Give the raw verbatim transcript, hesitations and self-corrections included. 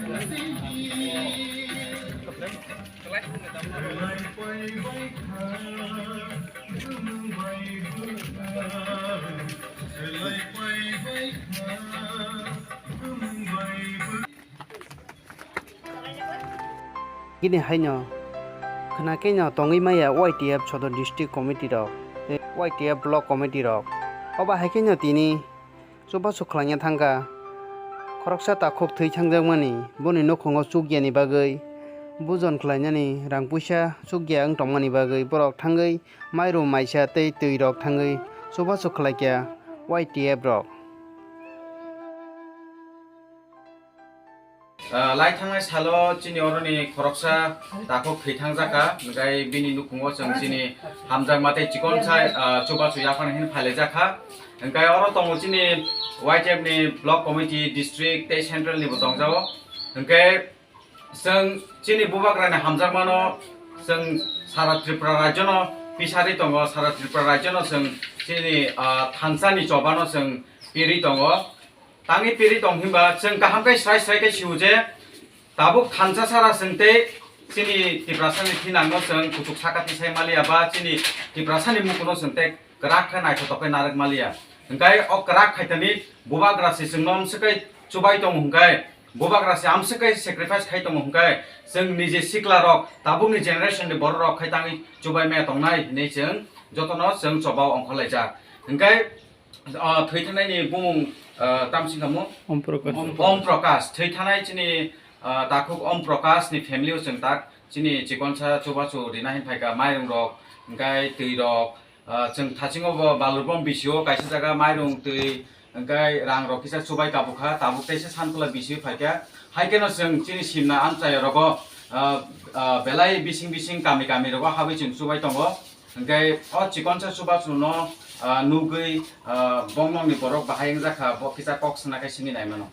Bini haino khwna khe no tongwi maya Y T F Sodor District Committee rok, tei Y T F Block Committee rok. Obo hai khe no tini chubachu khlaina thangkha. Khoroksa takhuk thwi thangjakmani, boni nukhungo chukya ni bagwi, bujon khlainani rang puisa chukya wng tongmani bagwi borok thangwi mairum maisa tei twi rok thangwi chubachu khlaikha Y T F rok. Ah, lai thangnai salo chini oroni khoroksa takhuk thwi thangjakha, hwnkhe bini nukhungo chwng chini hamjakma tei chikonsa, ah, chubachu yaphang hwnwi phailaijak kha. Hwnkhe oro tongo chini Y T F ni block committee, district tei central ni bo tongjago. Hwnkhe chwng chini bubagrani hamjakmano chwng sara Tripura rajyono pisari tongo, sara Tripura rajyono chwng chini, ah, thansani chobano chwng piri tongo. Tangwi piri tong hinba chwng kaham khe srai srai khe sio je tabuk thansa sara chwng tei chini Tiprasani thinangno chwng kuchuk saka tisai maliya ba chini Tiprasani mukuno chwng tei kwrak khe naithotok khe narwk maliya. Hwnkhe o kwrak khaitani bubagra se chwngno amswk khe chubai tongo hwnkhe bubagra se amswk khe sacrifice khai tongo hwnkhe chwng niji sikla rok tabukni generation ni borok rok khai tangwi chubai maya tongnai hinwi chwng jotono chwng chobao ongkhorlaijak. Hwnkhe Ah, thwi thanai ni bumung, ah, tam sing kamo? Om Prakash. Om Prakash. Thwi thanai chini, ah, takhuk Om Prakash ni family o chwng tak chini chikonsa chubachu rina hin phaikha, mairung rok, hwnkhe twi rok, ah, chwng thasingo bo Balurbom bisio kaisa jaga mairung twi, hwnkhe rang rok kisa chubai tabukha, tabuk teisa Sankula bisio phaikha. Hai kheno chwng chini simna amchai rogo, ah, ah, belai bising bising kami kami rogo habwi chwng chubai tongo. Hwnkhe o chikonsa chubachuno, ah, nugwi, ah, bongmongni borok bahai wngjakha, bo kisa kok sna khe simi naimano.